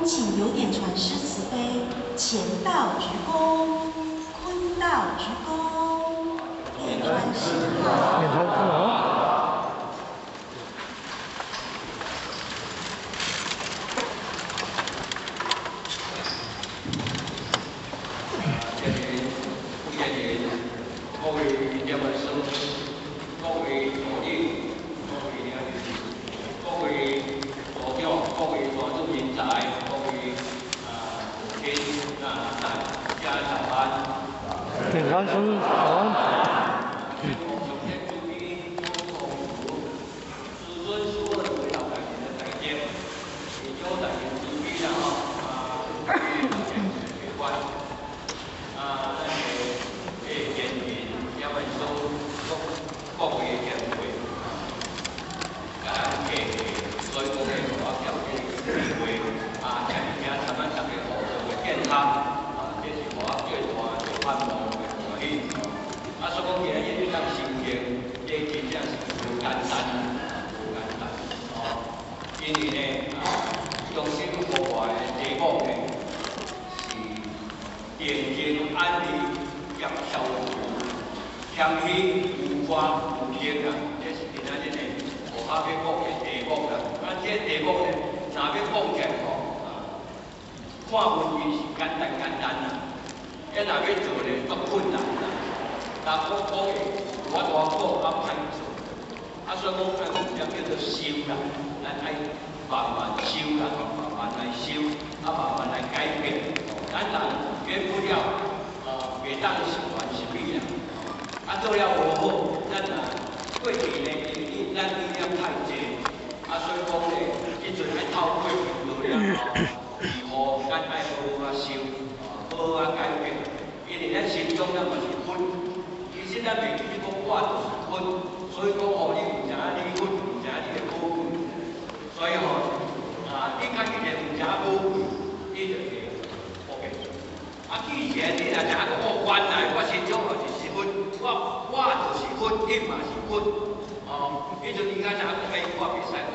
恭請有點傳師慈悲，乾道鞠躬，坤道鞠躬，點傳師好。點傳師好。各位點傳師，各位助理，各位領各位道長，各位大眾人才，各位啊母親啊大家早安。點傳師早安。首先祝你師尊師二圍繞大家的台階，也叫大家注意啦吼，啊，別關，啊，咱的演員點傳師，各位前輩，甲咱嘅所以講嘅我條件機會，啊，請聽參咱大家互相的健康，啊，這是我最大的盼望的歡喜。啊，所以講今日你當修行，這真正是無簡單，無簡單，哦。因為呢，啊，中心佛法的題目呢，是定靜安寧業消除，謙虛無誇無興啊，這是今仔日呢，我較欲講的題目啦。啊，這個題目呢，若欲講起來吼，啊，看文字是簡單簡單啦，啊，若欲做呢，足困難啦。人講講的有法度講，啊歹做。啊，所以講咱講叫做修啦，咱愛慢慢修啦，慢慢來修，啊，慢慢來改變。咱人免不了，袂當十全十美啦。啊，做了無好，咱若過去呢，因為咱意念太濟，啊，所以講呢，這陣愛透過做了後，以後咱愛好好啊修，好好啊改變。因為咱心中咱嘛是佛，其實咱袂記得講我就是佛，所以講吼，你毋知影你佛，毋知影你的寶貴，所以吼，啊，你較既然毋知影寶貴，你就會 OK。啊，既然你若知影講哦，原來我心中就是佛，我就是佛，伊嘛是佛，哦，彼陣你較知影講，欸，我袂使講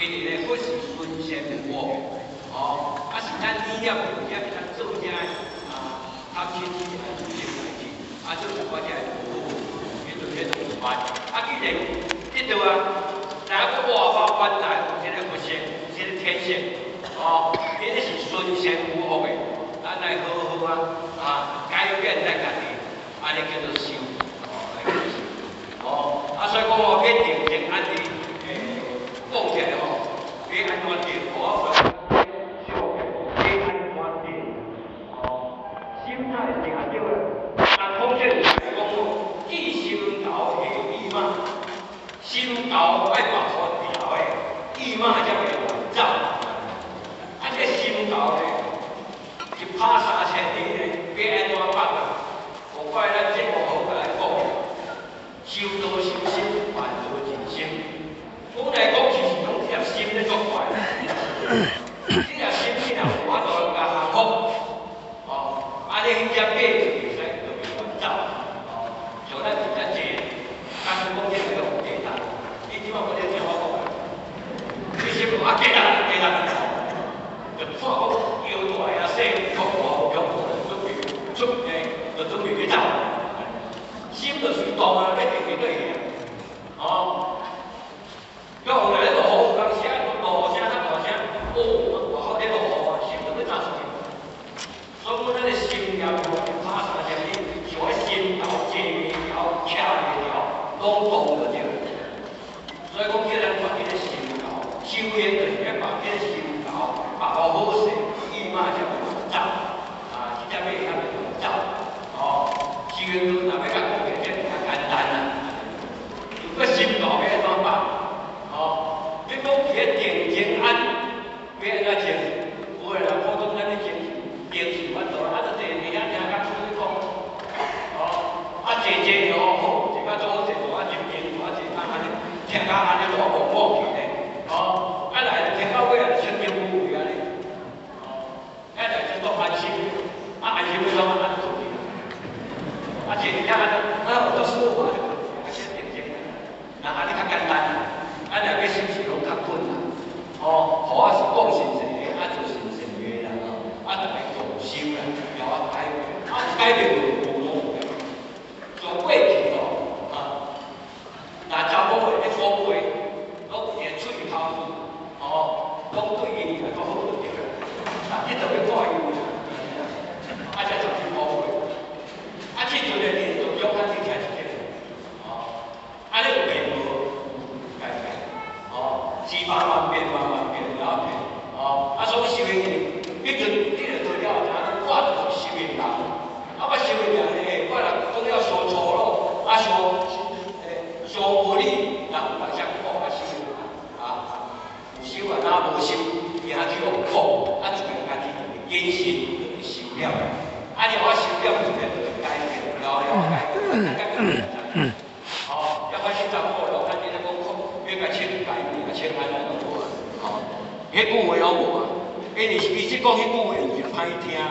因為咧，佛是純善無惡，哦，啊是咱意念有遮會當做遮啊，較親切來做這代誌，啊做一寡遮無好，彼陣彼種有辦。啊，既然這度啊，知影講我原來有這個佛性，有這個天性，哦，這個是純善無惡的，咱來好好啊啊改變咱家己，按呢叫做修，哦，來叫做修，哦，啊所以講哦，欲定靜安佇，講起來吼，欲按怎定，我小欲按怎定，哦，心態定對啦。啊，孔聖來講哦，記心頭下意馬，心頭愛縛予牢的，意馬才會亂走。啊，這心頭呢，一拍3000里呢，欲按怎縛啊？無怪咱節目好共咱講，修道修心，煩惱盡生。講來講去是講這粒心咧作怪。這粒心你若有法度共降服，哦，啊你彼隻馬就袂使就袂亂走。哦，像咱伫遮坐，假使講這個用雞蛋，你這擺無咧聽我講，你心啊雞蛋雞蛋，就看講腰大啊細，強大無強大，準備出誒，就準備欲走。心就隨動啊，欲定袂對去啊，哦。叫有來落雨，有當時啊落雨聲較大聲，哦，外口咧落雨啊，心就欲走出去。所以講，咱的心念吼，拍3000里，像彼心頭坐袂牢、徛袂牢，攏動就對。所以講，叫咱把這個心頭修行，就是欲把這個心頭縛予好勢，意馬才會走。啊，這隻馬才會走。哦，修行若欲共講起來，這較簡單啦。如果心頭欲按怎縛？哦，你講佇咧定靜安，欲按怎靜？有的人普通咱咧靜定是法度，啊，就坐佇遐聽較出咧講。哦，啊坐坐就好，坐較做好坐坐啊入定，坐啊坐較按呢，聽較按呢落懵懵去咧。哦，啊來聽到尾啊，清淨無為按呢。哦，啊來就做安心，啊安心欲創啊，啊就出去啦。啊坐佇遐按呢，啊足舒服啊，啊定靜，啊按呢較簡單。啊，若欲修是攏較困難。哦，予我是講實在的，啊做實在。哦，要開始查某咯，咱咧講，欲共清白，共清安尼攏無啊。吼，彼句話攏無啊。因為其實講彼句話毋是歹聽啦，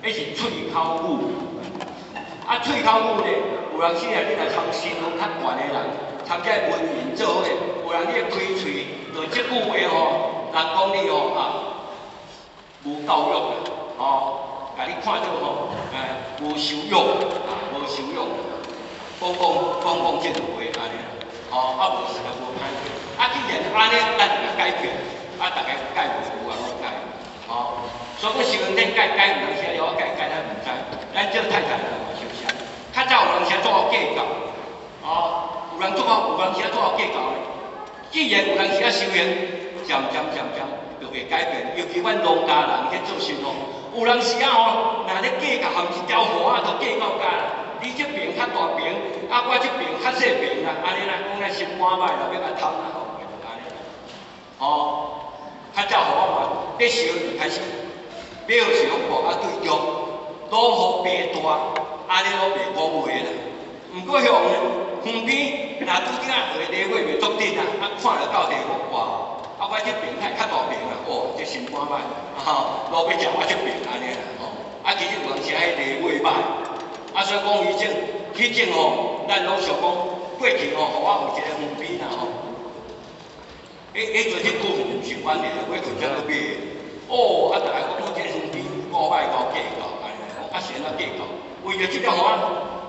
彼是喙口語。啊，喙口語咧，有人時啊，你若參身份較懸的人，參這文人做伙，有人你會開喙，就這句話吼，人講你吼啊，無教育啦，吼，共你看做吼，無修養，啊，無修養，講講講講這句話按呢啦，吼，啊無實在無歹聽。啊，既然按呢，咱就共改變，啊，逐家改袂有啊，攏改，吼。所以講修養改改有當時了改改咱毋知，咱做太太的嘛相像。較早有人時足𠢕計較，哦，有人足𠢕，有人時足𠢕計較的。既然有人時修行，漸漸漸漸就會改變。尤其阮農家人去做事吼，有人時啊吼，若咧計較含一條河仔都計較甲啦。你這爿較大爿，啊我這爿較細爿啦，按呢啦，講咱心肝歹啦，欲共貪啦吼，按呢啦。哦，較早予我嘛，咧修就開始，表示講啊對著，攏予白大。按呢攏袂講話啦。毋過向園邊，若拄仔下禮會袂足緊啊，啊看著到地講哇，啊我這爿較較大爿啊，哦，這心肝歹，啊吼，攏欲食我這爿按呢啦，吼，啊其實有當時彼禮會歹，啊所以講彼種，彼種吼，咱攏想講過去吼，予我有一個園邊啦吼，彼陣彼股份毋是阮的，我去才去買的，哦，啊逐家講講這個園邊有夠歹夠計較，按呢，啊是按怎計較？為著這條河，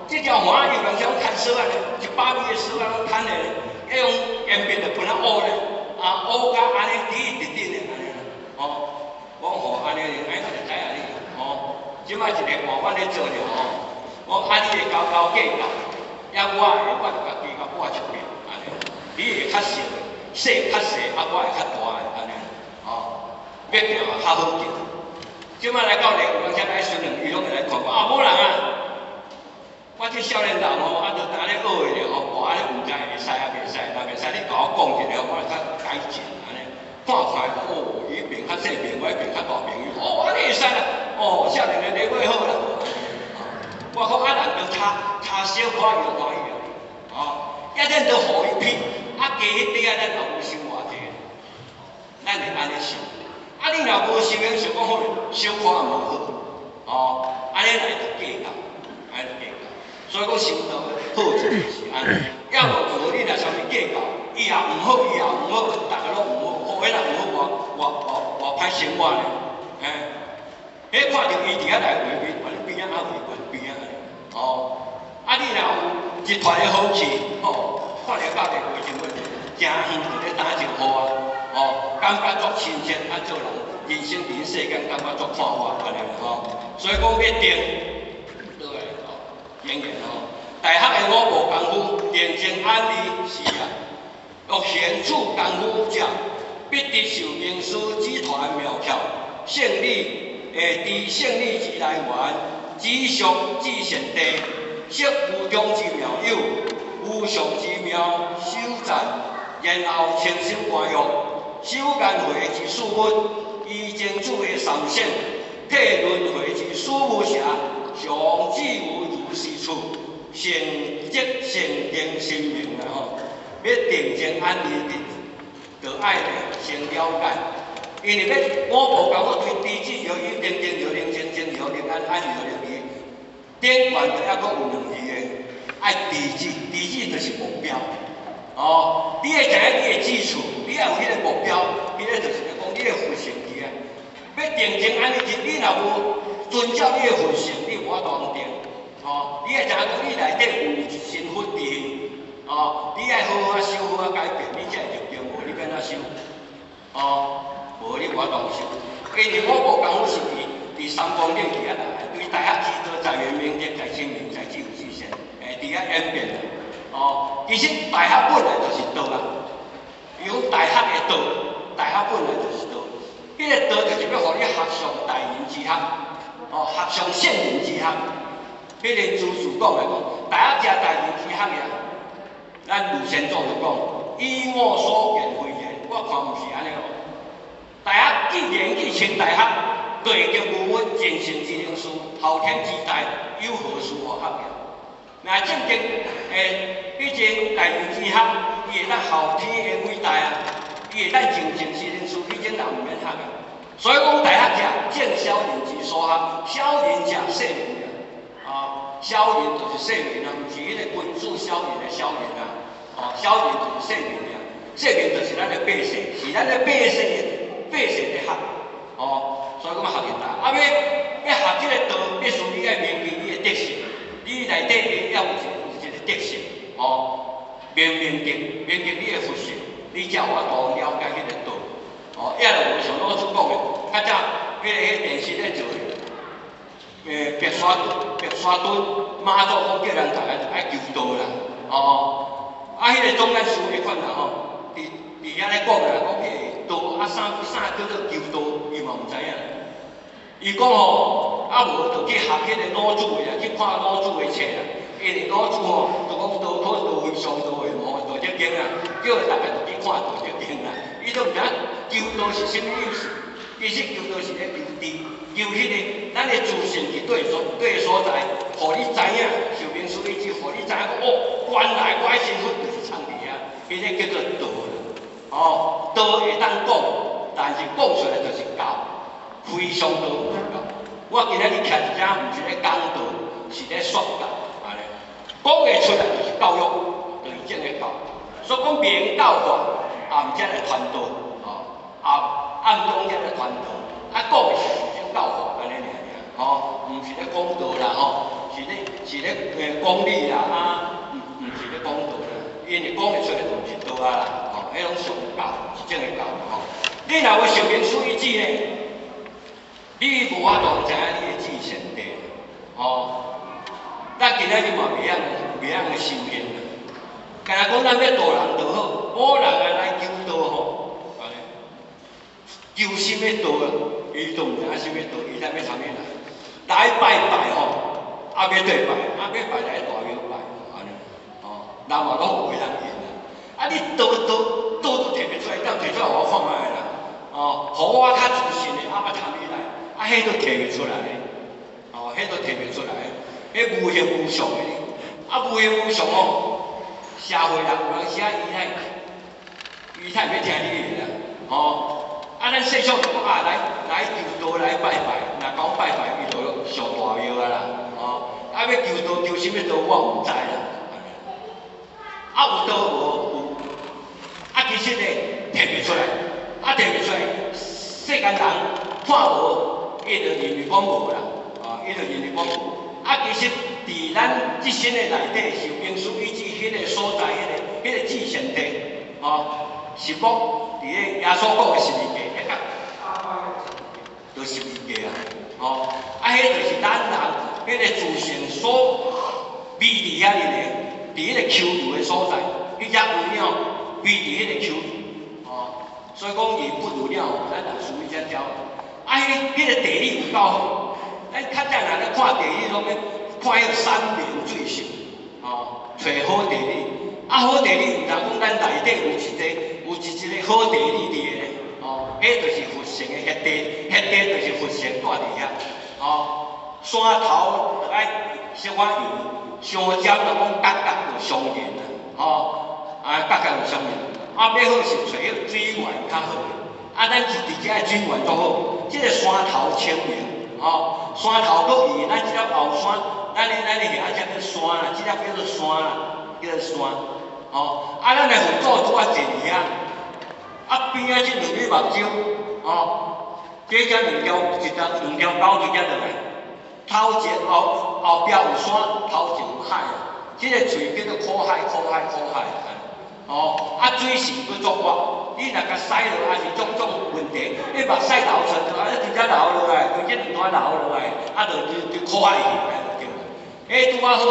這條河有人想牽索仔咧，100米的索仔攏牽的，彼種沿邊就分啊烏咧，啊烏甲按呢直直直的按呢啦，吼，講吼按呢，按呢就知影你，吼，這擺一个換阮咧做著吼，講啊你會交交計較，抑我的我就共加較掛一遍，按呢，你會較小，細較細，啊我會較大的按呢，吼，欲行較好行。這擺來到咧，有人才來詢問，伊攏會來看講啊，某人啊，我這少年人吼，啊，就當咧學的吼，哇，按呢毋知會使啊袂使，若袂使你共我講一下，我來較改進按呢。看看哦，伊爿較細爿，我彼爿較大爿，伊講哦，按呢會使啦，哦，少年的禮貌好啦。我講啊，人就差差小可伊就歡喜啊，哦，一咱都予伊批，啊加彼塊仔咱也無收偌濟，咱會按呢想。啊，你若無修行，想講好，小可也無好，哦，按呢來就計較，按呢計較。所以講修道好處就是按呢，抑無無你若啥物計較，伊也毋好，伊也毋好，逐个攏毋好，好彼若毋好，偌偌偌偌歹生活咧，嘿，彼看著伊佇遐來畫面，反正邊仔啊畫邊仔按呢，哦，啊你若有一團的好氣，吼，看著到底畫真穩，誠遠就咧打招呼啊。哦，感覺足親切，啊做人，人生佇世間感覺足快活按呢吼。所以講欲定，倒來吼，經言吼，大學的五步功夫，定靜安離是啊。欲行處功夫者，必得受名師指傳妙竅，勝理知勝理之來源，知俗之善地，識無中之妙有，無上之妙修讚，然後清心觀欲。修緣會之事物，依真主的三性，退輪迴之死無暇，常自有如是處，善則善定心明啦吼。欲定靜安離的，就愛咧先了解。因為欲五步功夫對知止著一定定著寧靜靜著寧安安著寧離，頂懸就抑閣有兩字的，愛知止，知止就是目標。哦，你愛知影你的志趣，你愛有彼個目標，彼個就是咧講你的佛性佇遐。欲定靜安離，你若無遵照你的佛性，你無法度定。哦，你愛知影講你內底有一身佛地，哦，你愛好好啊修，好啊改變，你才會入定。無你欲按怎修？哦，無你無法度修。因為五步功夫是佇三光頂佇遐來，對大學之道，在圓明德，在清明，在智有至善，佇遐演變。哦，其實大學本來就是道啊，伊講大學的道，大學本來就是道。彼個道就是欲予你學上大人之學，哦，學上聖人之學。彼個祖師講的講，大學食大人之學呀。咱盧先祖就講，以我所見非然，我看毋是按呢哦。大學既然去稱大學，就會經無我盡心之能事，後天之大，有何事可學呀？若正經彼種大人之學，伊會當後天的偉大啊，伊會當靜靜是人事，彼種人毋免學啊。所以講大學者，正小人之所學，小人者細人者。啊，小人就是細人啊，毋是彼個君子小人的小人啊。哦，小人就是細人爾，細人就是咱的百姓，是咱的百姓的百姓的學。哦，所以講學習大，啊欲學這個道，必須你愛銘記你的德性，你內底會要有一個德性，哦，銘記你的佛性，你才有法度了解彼個道。哦，抑若無像老祖講的，較早彼個電視咧做的，白沙墩媽祖講叫人逐个愛求道啦，哦，啊，彼個總咱師彼款啦吼，佇遐咧講啦，講彼個道啊啥叫做求道，伊嘛毋知影。伊講吼，啊無就去學彼個老子的啦，去看老子的冊啦。因為老子吼，就講道可道非常道的吼，道德經啊，叫逐个就去看道德經啦。伊都毋知影求道是啥物意思。其實求道是咧求知，求彼個咱的自性佇佗所在，予你知影，受明師意志，予你知影講哦，原來我的身份就是藏佇遐，彼個叫做道啦。哦，道會當講，但是講出來就是教，非常道毋是教。我今仔日徛佇遮，毋是咧講道，是咧說教，按呢。講會出來就是教育，就是正的教。所以講明教化，暗才來傳道，哦，暗中才來傳道。啊，講的是一種教化，按呢爾爾，吼，毋是咧講道啦，吼，是咧講理啦，啊，毋是咧講道啦，因為講會出來就毋是道啊啦，吼，彼種上教是正的教，吼。你若有受明師意志咧，你無法度知影你的志性地，吼。咱今仔日嘛袂曉修行啦。敢若講咱欲度人就好，無人啊來求道吼，按呢，求啥物道啊？伊都毋知影啥物道，伊才欲参物來？來拜拜吼，啊欲對拜，啊欲拜來大廟拜，按呢，吼，人嘛攏有人應啦。啊，你道道道都提袂出來，當提出來予我看覓啦？哦，予我較自信的，啊欲參你來，啊，彼都提袂出來，哦，彼都提袂出來，彼無形無相的，啊無形無相哦，社會人有當時啊，伊才會欲聽你的啦，吼。啊，咱世俗就講啊，來求道來拜拜，若講拜拜，伊就上大廟啊啦，吼。啊，欲求道求啥物道，我毋知啦。啊，有道無有，啊，其實咧提袂出來，啊提袂出來，世間人看無，伊就認為講無啦，啊，伊就認為講無。啊，其實佇咱這身的內底，受明師以至彼個所在，彼個至聖地，吼，是講佇咧耶穌講的十字架，彼個就十字架啊，吼，啊，彼就是咱人彼個自性所秘佇遐裡咧，佇彼個丘陵的所在，彼只有鳥飛佇彼個丘陵，吼，所以講伊不如鳥，咱若屬於遮鳥。啊，彼個地理有夠好，咱較早若咧看地理，攏欲看彼個山明水秀，吼，揣好地理。啊，好地理毋通講咱內底有一個好地理佇個咧，吼，彼就是佛性的現地，現地就是佛性住佇遐，吼，山頭著愛小可圓，相尖就講角角就相連啦，吼，啊角角就相連，啊欲好是揣彼個水源較好，啊咱是佇遮的水源足好，這個山頭清明，吼，山頭閣圓，咱這粒後山，咱的遐只叫山啦，這粒叫做山啦，叫做山。吼，啊，咱的佛祖拄仔坐佇遐，啊邊仔這兩蕊目睭，吼，這只兩條一條兩條狗佇遮落來，頭前後壁有山，頭前有海啊，這個喙叫做苦海，苦海，苦海，吼，啊水性閣足活，你若共洗落，抑是種種問題，你目屎流出來，啊，直接流落來，規這兩段流落來，啊，就苦海去，就對啦。彼拄仔好，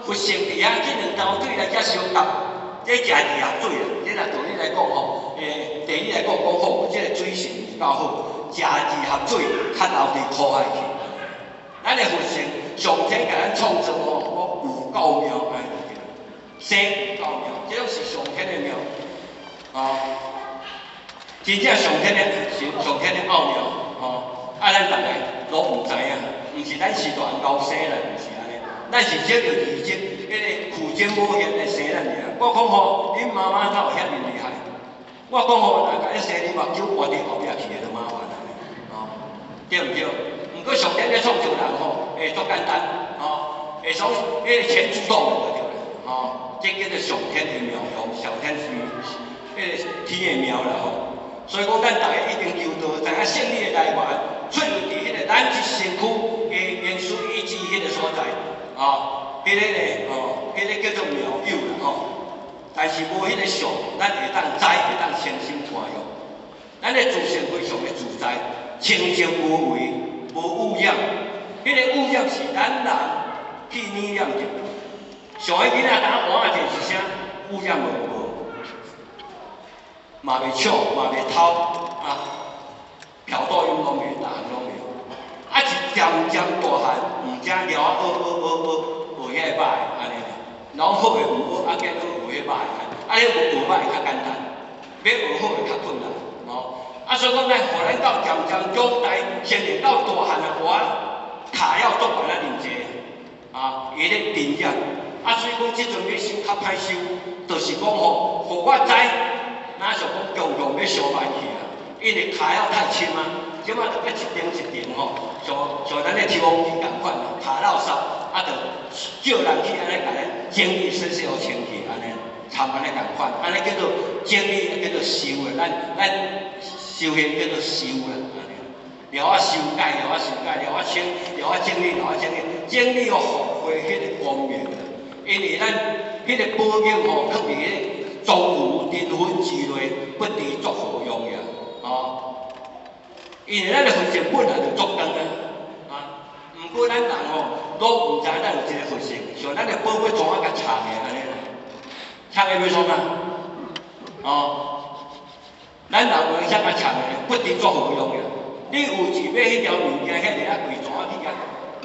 佛性佇遐，這兩道水來遮相合。這誠二合水啦，這若道理來講吼，地理來講講好，這個水性有夠好，誠二合水較流佇苦海去。咱的佛性上天共咱創造吼，講有夠妙，按呢就對，生有夠妙，這攏是上天的妙，哦，真正上天的奧妙，吼，啊，咱逐个攏毋知影，毋是咱是大漢𠢕生來，毋是按呢，咱是這著二種。迄个父精母血來生咱爾。我講吼，恁媽媽哪有遐爾厲害？我講吼，若共你生你目睭掛佇後壁去的，就麻煩啦，吼，對毋對？毋過上天咧創造人吼，會足簡單，吼，會從彼個全自動的就對啦，吼，這叫做上天的妙用，上天是彼個天的妙啦吼。所以講，咱逐家一定求道，知影勝理的來源，出入佇彼個咱這身軀的元素意志彼個所在，吼，彼個咧，吼，彼個叫做妙有啦吼。但是無彼個相，咱會當知，會當清心看用。咱的自性非常的自在，清淨無為，無污染。彼個污染是咱人去染染著。像彼囡仔當換仔是啥？污染無無？嘛袂搶，嘛袂偷，啊，嫖賭飲攏袂，逐項攏袂。啊，是漸漸大漢，毋知了啊，學學學學學遐個歹按呢。然後好的毋學，啊，結學學彼歹的，啊，彼學學歹較簡單，欲學好的較困難，吼。啊，所以講咱予咱到漸漸長大，成年到大漢啊，我卡了足懸啊，認濟啊，伊咧定染。啊，所以講這陣欲修較歹修，就是講吼，予我知，若像講強強欲燒歹去啊，因為卡了太深啊，這馬著欲一層一層吼，像像咱咧抽風機仝款啊，卡垃圾，啊，著叫人去按呢共咱整理、洗洗予清氣，按呢，參按呢仝款，按呢叫做整理，叫做修的，咱咱修行叫做修啦，按呢。了啊修改，了啊修改，了啊清，了啊整理，了啊整理，整理予復回彼个光明。因為咱彼個寶鏡吼，囥佇彼個莊嚴塵粉之內，不知作何用呀？吼！因為咱的佛性本來就足光啊，啊！毋過咱人吼，攏毋知咱有這个佛性，像咱的寶貝怎啊共藏的按呢啦？藏的欲創啊？哦，咱人有啥共藏的，不知作何用呀？你有錢買彼條物件，遐爾仔貴，怎啊去共？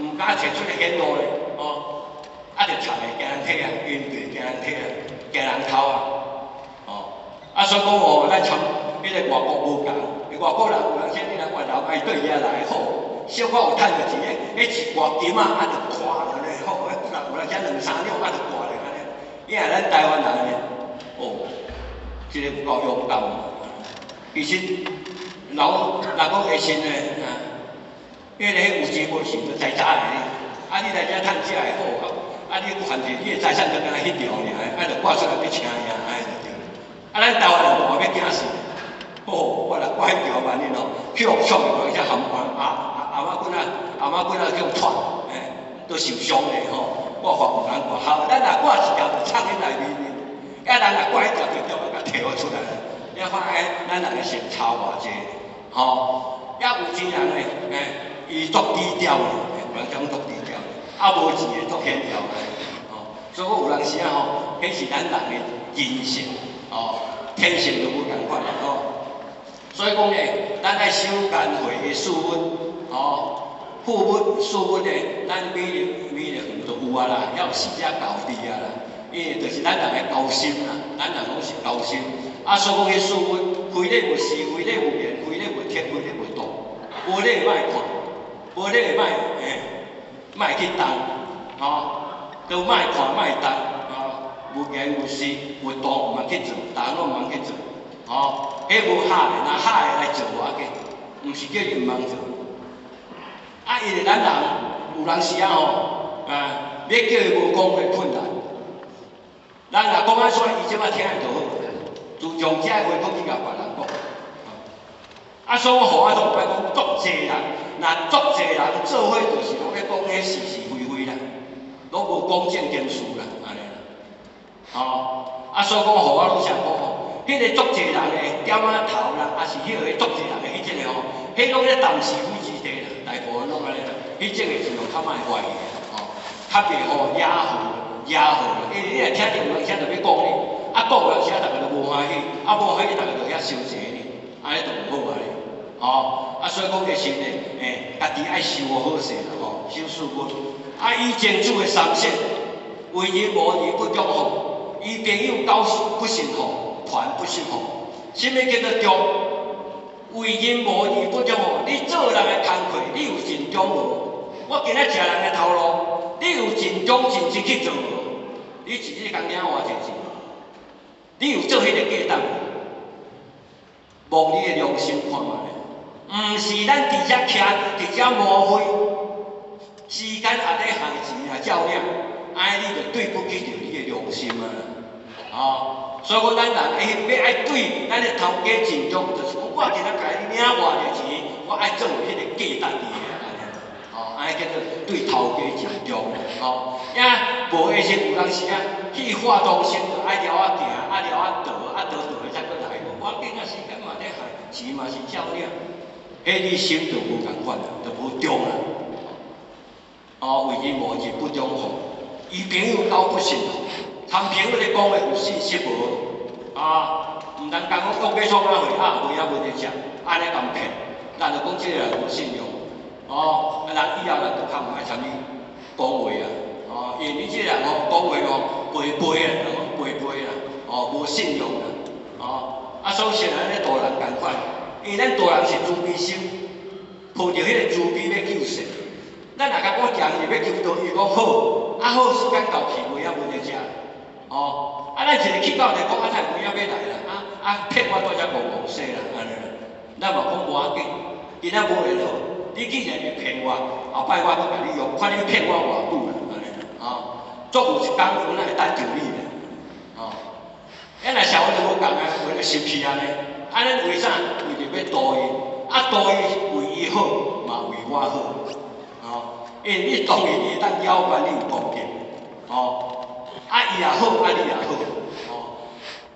毋敢揣出來顯露咧，哦！啊，就藏的驚人提啊，因對驚人提啊，驚人偷啊，哦！啊，所以講哦，咱參彼个外國無仝，外國人有人啥物人越南愛對遐來好，小可有趁著錢，彼一掛金仔啊，就掛落咧，好，有人遮兩三兩啊，就掛咧按呢。伊若咱台灣人呢，哦，這个有夠勇敢。其實，老若講會信的，啊，因為有錢無錢就知知的，啊，你來遮趁食的好啊。啊！你閣犯者，你的財產就敢若彼條爾，啊，就掛出來欲請伊，按呢就對。啊，咱台灣人嘛欲驚死，哦，我若掛彼條萬一哦，去予搶去，遐含阿阿阿媽棍仔，阿媽棍仔去予踹，欸，都受傷咧吼。我看毋通掛，好，咱若掛一條就藏佇內面，啊，咱若掛彼條就中共提予出來。你看欸，咱人的性差偌濟，吼，抑有錢人咧，欸，伊足低調的，有人講足低調。啊，無錢的足顯耀的，吼，所以講有當時啊吼，彼是咱人的人性，吼，天性就無仝款啦吼。所以講咧，咱愛修賢慧的事物，吼，富物事物咧，咱美麗美麗園就有啊啦，遐有四隻猴佇啊啦，因為就是咱人的猴心啦，咱人攏是猴心。啊，所以講彼事物，非禮勿視，非禮勿言，非禮勿聽，非禮勿動，無禮的莫看，無禮的莫欸。莫去動，吼，都莫看莫動，吼，勿言勿視勿動，毋通去做，逐項攏毋通去做，吼，彼無合的，若合的來做無要緊，毋是叫你毋通做。啊，因為咱人有當時啊吼，啊，欲叫伊無講話困難。人若講啊出來，伊這擺聽會就好。自從這个話閣去共別人講。啊，所以我予我都毋愛講足濟人，若足濟人做伙，就是攏咧講彼是是非非啦，攏無講正經事啦，按呢啦。吼，啊，所以講予我攏想講吼，彼個足濟人的點仔頭啦，抑是彼个足濟人的彼種个吼，彼攏咧談是非之地啦，大部分攏按呢啦，彼種的就較莫懷疑吼，較袂予惹禍惹禍，因為你若聽著有人啥就欲講你，啊講有人啥，逐家就無歡喜，啊無歡喜，逐家就遐相爭你，按呢就毋好啊咧。吼，啊，所以講個心呢，欸，家己愛修好勢啦，吼，修四物。啊，以前主的三善，為人無義不忠吼，與朋友交不信吼，團不信吼。啥物叫做忠？為人無義不忠吼，你做人的工課，你有盡忠無？我今仔食人的頭路，你有盡忠盡職去做無？你一日工領偌濟錢？你有做彼個價值無？摸你的良心看覓咧，毋是咱佇遮徛，佇遮磨費，時間也咧害錢也照領，按呢你就對不起著你的良心啊！哦，所以講咱人會欲愛對咱的頭家盡忠，就是講我今仔共你領偌濟錢，我愛做有彼個價值佇的，按呢，哦，按呢叫做對頭家盡忠，哦，也無的時有當時啊，去化妝室就愛了仔行，啊了仔倒，啊倒倒去才閣來，無要緊啊，時間嘛咧害，錢嘛是照領，彼你心就無仝款啦，就無忠啦。哦，為人無仁不忠吼，伊朋友交不信吼，參朋友咧講話有信實無？啊，毋通講講欲創啥貨啊，貨也無得食，按呢共騙，咱就講這個人無信用。哦，啊人以後人就較毋愛參你講話啊。哦，因為你這個人吼，講話吼，背背啊，背背啦，哦，無信用啦，哦，啊，所以現在咧大人仝款，因為咱大人是慈悲心，抱著彼個慈悲欲救世。咱若共講行入欲求道，伊講好，啊好時間到去，袂曉無得食，哦，啊咱一个去到就講啊，才有影欲來啦，啊啊騙我蹛遮戇戇西啦，按呢啦，咱嘛講無要緊，今仔無緣好，你既然會騙我，後擺我閣共你用，看你騙我偌久啦，按呢啦，哦，總有一工有哪會等著你啦，哦，咱若社會就無仝啊，有個心是按呢，按呢為啥？為著欲度伊，啊度伊為伊好，嘛為我好。哦，因為你當然你會當了解，你有功德，哦，啊伊也好，啊你也好，哦，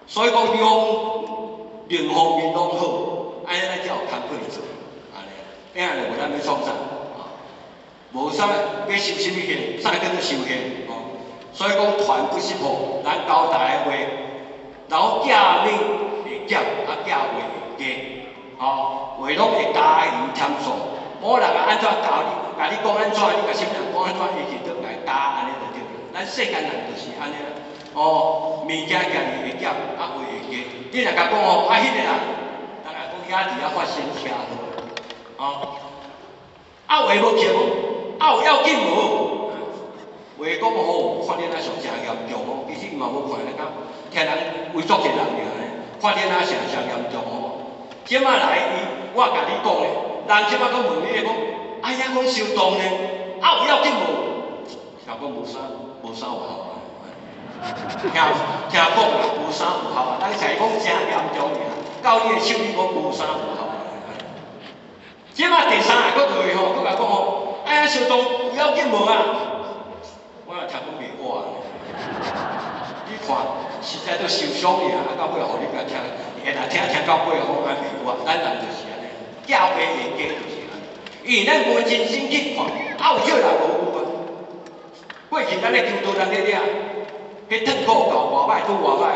所以講兩方面攏好，按呢咱才有工課做，按呢，按呢無咱欲創啥，哦，無啥欲修啥物行，啥叫做修行，哦，所以講傳不失破，咱交代的話，然後寄物會減，啊寄話會加，哦，話攏會加鹽添醋。某人啊按怎教你，共你講按怎，你共啥物人講按怎，伊就倒共加按呢就對了。咱世間人就是按呢啦。哦，物件行會減，啊話會加。你若共講哦，啊彼個人，人若講遐佇遐發生車禍，哦，啊話無去無，啊有要緊無？話講吼，看你若上誠嚴重哦，其實伊嘛無看咧，敢聽人為足濟人爾呢，看你若上誠嚴重哦。這擺來伊，我共你講咧。人這擺閣問你講，哎呀，講相當呢，啊有要緊無？聽講無啥，無啥有效啊。聽聽講啦，無啥有效啊。人是講誠嚴重爾，到你的手你講無啥有效啊。這擺第三个閣落去吼，閣共講吼，哎呀，相當有要緊無啊？我若聽講袂活。你看，實在都受傷爾，啊到尾予你共聽，會若聽聽到尾吼，安袂活，咱人就是按呢。寄話會加就是按呢，因為咱無真心去看，啊有少人無有啊。過去咱咧求道人咧掠，彼痛苦夠偌歹，拄偌歹，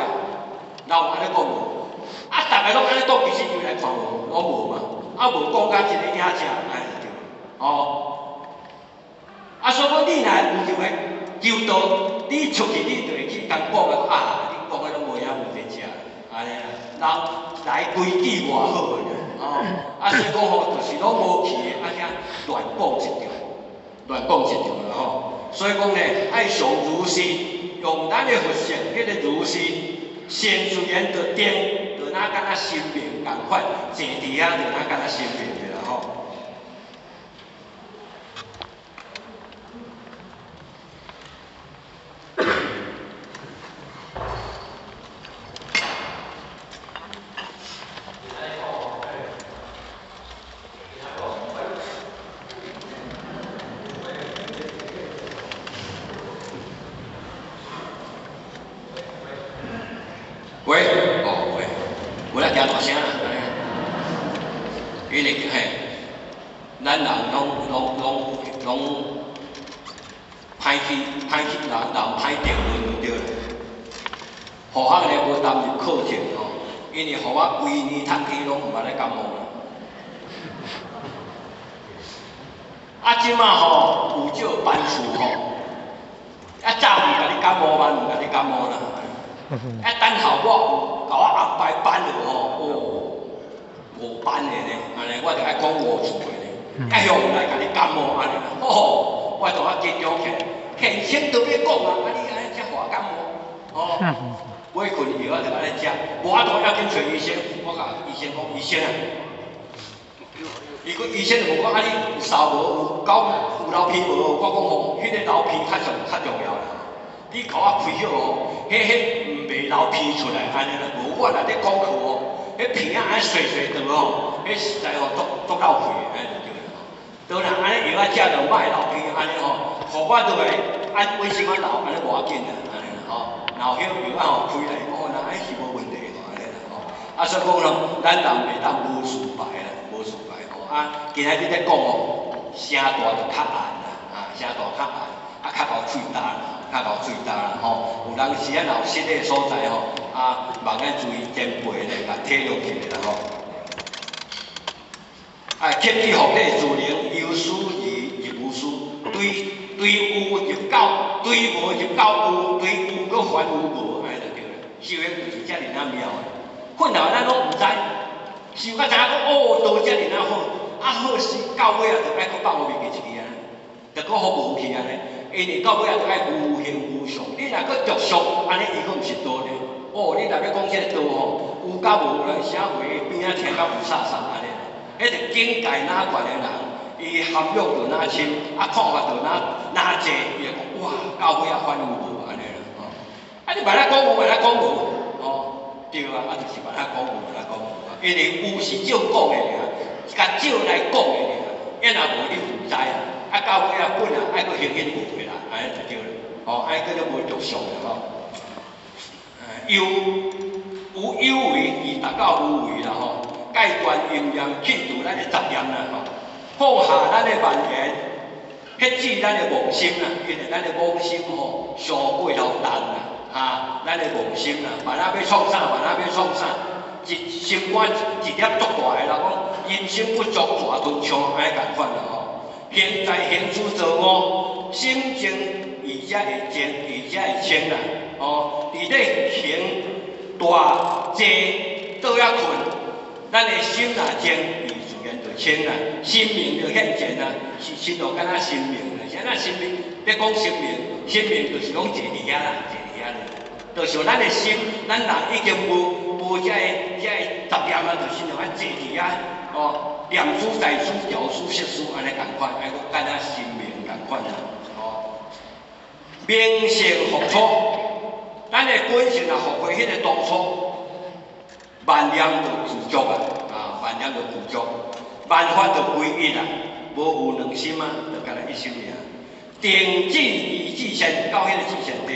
人有按呢講無？啊，逐个攏按呢講，其實伊來看無，攏無嘛。啊，無講甲一个影正，按呢就對。哦，啊，所以講你若有著個求道，你出去你就會去共講啊，你講的攏無影無佇食，按呢啦，人來規矩偌好個。哦，啊，所以講吼，就是攏無去的，啊，遐亂講一條，亂講一條啦吼。所以講呢，愛常如是，用咱的佛性，彼個如是，善自然就定，就若敢若神明仝款，坐佇遐就若敢若神明的啦吼。喂，哦喂，有咧诚大聲啦，因為嘿，咱人攏歹去歹去人人歹定論就對啦。學校咧無投入課程吼，因為予我規年通天攏毋捌咧感冒啦。啊，這馬吼有這個班次吼，啊早毋共你感冒，晚毋共你感冒啦。啊，等候我有共我安排班落吼，哦，五班的呢，按呢我就愛講五次的呢，啊向來共你感冒按呢，吼，我就較緊張起來，現身都欲講啊，啊你按呢才予我感冒，哦，欲睏藥仔就按呢食，無法度要緊揣醫生，我共醫生講，醫生啊，伊閣醫生就問講啊，你有痧無？有狗有流鼻無？我講吼，彼個流鼻較重較重要啦。你共我開藥吼，彼毋袂流鼻出來按呢啦。無我若咧講課吼，彼鼻仔按呢媠媠長吼，彼實在吼足足落氣的，按呢就對啦。當然按呢藥仔食就莫會流鼻按呢吼，予我落來按衛生仔流，按呢無要緊啦，按呢啦吼。然後彼藥仔吼開來講，那按是無問題吼，按呢啦吼。啊，所以講吼，咱人袂當無事牌啦，無事牌吼。啊，今仔日咧講吼，聲大就較暗啦，啊，聲大較暗，啊，較𠢕喙焦啦，較𠢕喙焦啦吼。有當時啊，若有失禮所在吼，啊，望咱注意前輩咧，共體諒一下啦吼。啊，克己復禮自能由事而入無事，對對有入到，對無入到有，對有閣還有無，按呢就對啦。修行就是遮爾仔妙的，困難咱攏毋知，修到知影講哦，道遮爾仔好，啊好勢到尾啊，就愛閣放予袂記一個啊，就閣予無去按呢。因為到尾啊，就愛無形無相，你若閣著相，按呢伊閣毋是道咧。哦，你若欲講這個道吼，有佮無，有人寫話邊仔聽甲霧煞煞按呢。彼個境界若懸的人，伊涵養就若深，啊看法就若若濟，伊會講哇，到尾仔反有無按呢啦吼。啊，你萬若講有，萬若講無，吼，對啊，啊就是萬若講有，萬若講無啊。因為有是照講的爾，共照來講的爾，啊若無你毋知啊，啊到尾仔本啊愛閣顯現無的啦，按呢就對啦，吼，按呢叫做無著相啦吼。有有有為而達到無為啦吼。戒斷淫念，去除咱的雜念啦吼，放下咱的妄言，歇止咱的妄心啦，因為咱的妄心吼，傷過頭重啦，哈，咱的妄心啦，萬仔欲創啥，萬仔欲創啥，一心肝一粒足大的啦，講人心不足蛇吞象，按呢仝款啦吼。行在行處造誤，心靜意才會靜，意才會清啦，哦，佇咧行大坐倒仔睏。咱的心若靜，意自然就清啦，心明就現前啦，是親像敢若心明啦。啥物心明？欲講心明，心明就是講坐佇遐啦，坐佇遐啦。就像咱的心，咱人已經無無這個雜念啊，就親像按坐佇遐，哦，念珠在珠，調珠色珠，按呢仝款，愛閣敢若心明仝款啦，哦。明性復初，咱的本性若復回彼個當初。萬念就具足啊，啊，萬念就具足，萬法就歸一啊，無有兩心啊，就干焦一心爾。定智二智善，到彼個智善地，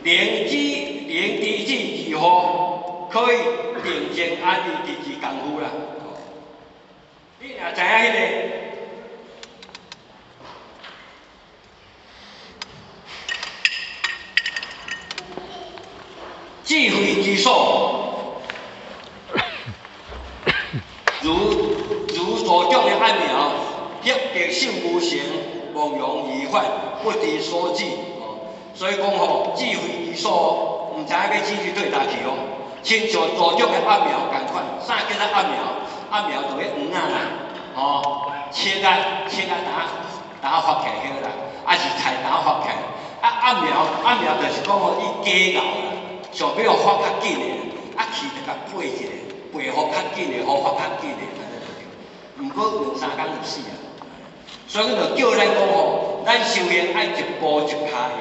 靈知靈知智二號，可以定靜安逸直之功夫啦。你若知影彼個智慧之所。如如所長的暗苗，獲得性無成，妄容而發，不知所止。哦，所以講吼，智慧之所，毋知影欲指去對佗去哦。親像道長的鴨苗仝款，啥叫做鴨苗？鴨苗就彼黃仔啦，吼，切啊切啊，打打發起來彼個啦，抑是菜打發起來。啊鴨苗鴨苗就是講吼，伊加熬啦，上欲予發較緊的，啊氣就共撥一下。撥予較緊的，予發較緊的，按呢就對。毋過兩三工就死啊。所以就叫咱講吼，咱修行愛一步一跤的，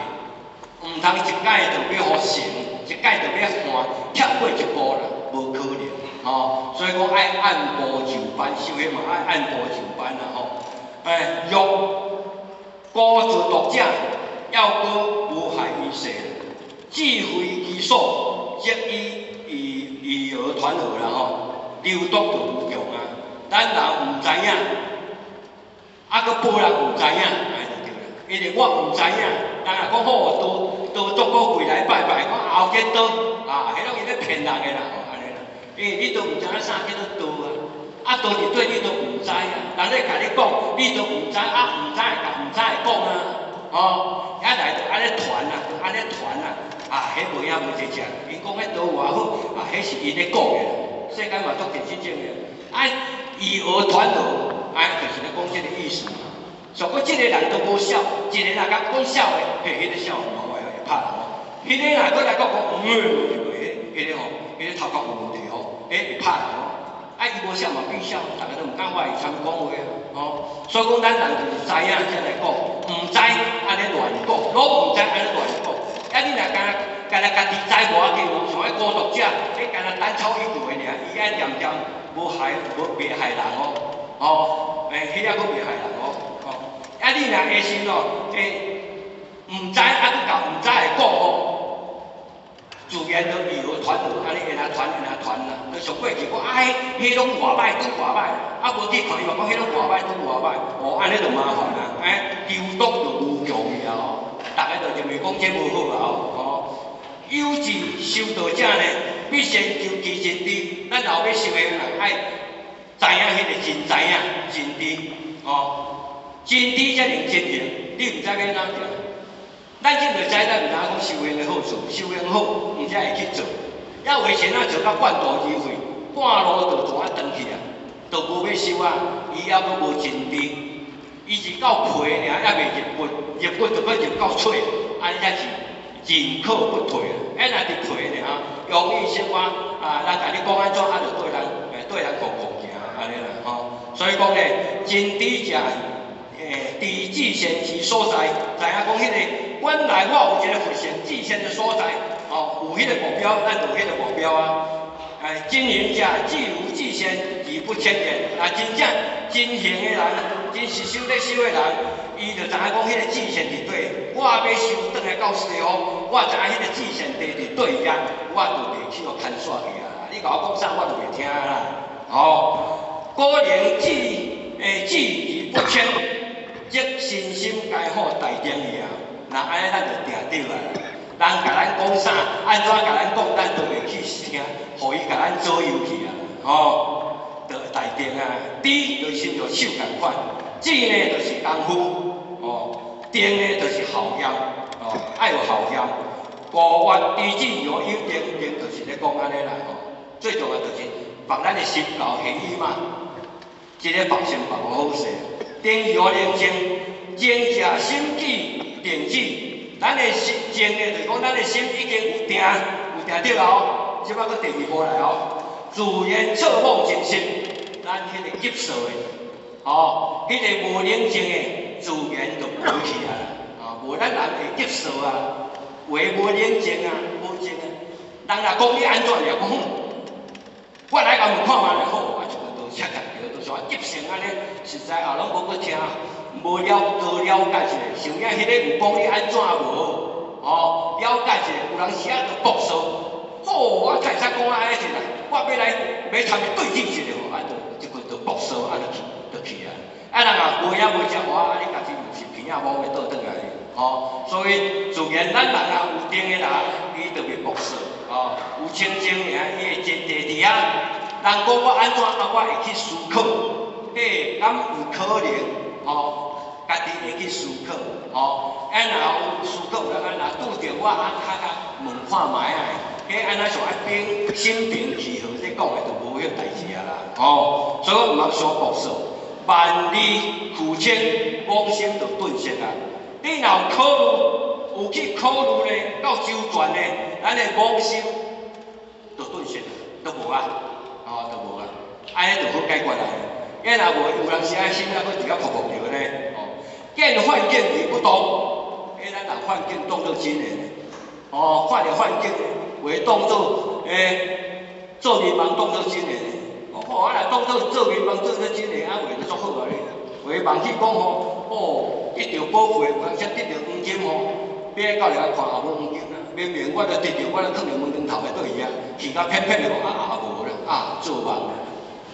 毋通一擺就欲予成，一擺就欲換，跳過一步啦，無可能吼。所以講愛按部就班，修行嘛愛按部就班啦吼。哎，若孤自獨者，猶閣無害於世。智慧之所，則以以訛傳訛啦吼，流毒就無窮啊。咱人毋知影，啊，閣報人毋知影，按呢就對啦。因為我毋知影，人若講好道道足閣跪來拜拜，講後日道啊，彼攏是咧騙人的啦，吼，按呢啦。因為你都毋知影啥叫做道啊，啊道佇佗你都毋知啊，人咧共你講，你都毋知，啊毋知會共毋知會講啊，吼，遐來就按呢傳啊，按呢傳啊。啊，彼無影無濟隻，𪜶講彼道偌好，啊，彼是𪜶咧講的啦。世間嘛足濟這種的，啊，以訛傳訛，啊，就是咧講這個意思嘛。如果這個人都無痟，一個人共講痟的，嘿，彼個痟嘛會拍人哦。彼个若閣來講講，彼個吼，彼個頭殼有問題吼，彼會拍人哦。啊，伊無痟嘛變痟，逐个都毋敢我會參講話啊，吼。所以講，咱人就是知影才來講，毋知按呢亂講，攏毋知按呢亂講。啊，你若敢若敢若家己知無要緊哦，像彼孤獨者，彼敢若單操一句話爾，伊愛恬恬無害無袂害人哦，吼，欸，彼抑閣袂害人哦，吼。啊，你若下心哦，欸，毋知啊，閣共毋知的講哦。自然就以訛傳訛，按呢會來傳會來傳啦。就像過去講啊，彼彼攏偌歹，拄偌歹，啊無去看伊嘛講彼攏偌歹，拄偌歹，哦，按呢就麻煩啦，欸，糾毒就無窮去啊，吼，逐个就認為講這無好啊，吼。有志修道者呢，必先求其真知。咱後欲修的人愛知影彼个真知影真知，吼，真知才能真行，你毋知欲按怎行。咱這就知，咱毋知影講修行的好處，修行好，毋才會去做。抑有的時陣做到半途而廢，半路就怎啊轉去啊？就無欲修啊，伊猶閣無真知，伊是到皮爾，猶未入骨，入骨就閣入到髓，按呢才是進可不退啊！啊，若佇皮爾，容易生活啊，人共你講按怎，啊，就對人，欸，對人戇戇行按呢啦吼。所以講咧，真知者，欸，知至善之所在，知影講彼个原來我有一个佛性至善的所在，哦，有彼个目標，咱就有彼个目標啊。哎，真行者自有至善而不遷延，啊，真正真行的人，真實修咧修的人，伊就知影講彼个至善佇佗，我欲修轉來到西方，我知影彼个至善地佇佗遐，我就袂去予牽煞去啊！你共我講啥，我就袂聽啦。吼，果能志欸志而不遷，則身心皆好大定去啊！若按呢，咱就定著啊。人共咱講啥，按怎共咱講，咱都袂去聽，予伊共咱左右去啊！吼，就大定啊。知就是親像手仝款，智呢就是功夫，哦，定呢就是效驗，哦，愛有效驗。五月知止而有定，定就是咧講按呢啦，吼。最重要就是放咱的心交予伊嘛，這个放心放好勢。定而寧靜，靜者心機定止。咱的心靜的，就是講咱的心已經有定，有定著哦。這擺閣第二步來哦，自然徹妄真實，咱彼个急躁的，吼，彼个無寧靜的，自然就無去啊。啊，無咱人會急躁啊，話無寧靜啊，無靜啊。人若講你按怎，你講，我來共問看覓就好，啊，就就切切著，就像急性按呢，實在也攏無閣聽。無了多了解一下，想影彼個有講你按怎無？哦，了解一下，有人時啊就爆臊，吼，我會使講按呢是啦，我欲來欲參伊對峙一下吼，啊，就這個就爆臊，啊，就去就去啊。啊，人若無影無食我，啊，你家己又是鼻仔摸欲倒轉來，吼。所以自然咱人啊有定的人，伊就袂爆臊，吼，有清淨爾，伊會真地佇遐。人講我按怎，啊，我會去思考，嘿，敢有可能？吼，家己會去思考，吼，啊若有思考，有人若拄著我啊，較較問看覓啊，彼按怎像愛平心平氣和咧講的，就無彼代誌啊啦，吼，所以我毋通傷暴躁，萬慮俱清，妄心就頓息啊。你若有考慮，有去考慮咧，夠周全咧，咱的妄心就頓息，都無啊，吼，就無啊，按呢就好解決啦。伊若無有人時啊心啊，閣佇遐撲撲著咧，吼，見幻境而不動，彼咱人幻境當做真的，哦，看著幻境會當做欸做眠夢當做真的，哦，啊若當做做眠夢做做真的，啊話就足好啊咧，話夢去講吼，哦，得著寶貝，有人說得著黃金吼，欲到來看也無黃金啊，明明我著得著，我著囥佇門頂頭的對伊啊，去甲騙騙的講啊也無啦，啊做夢。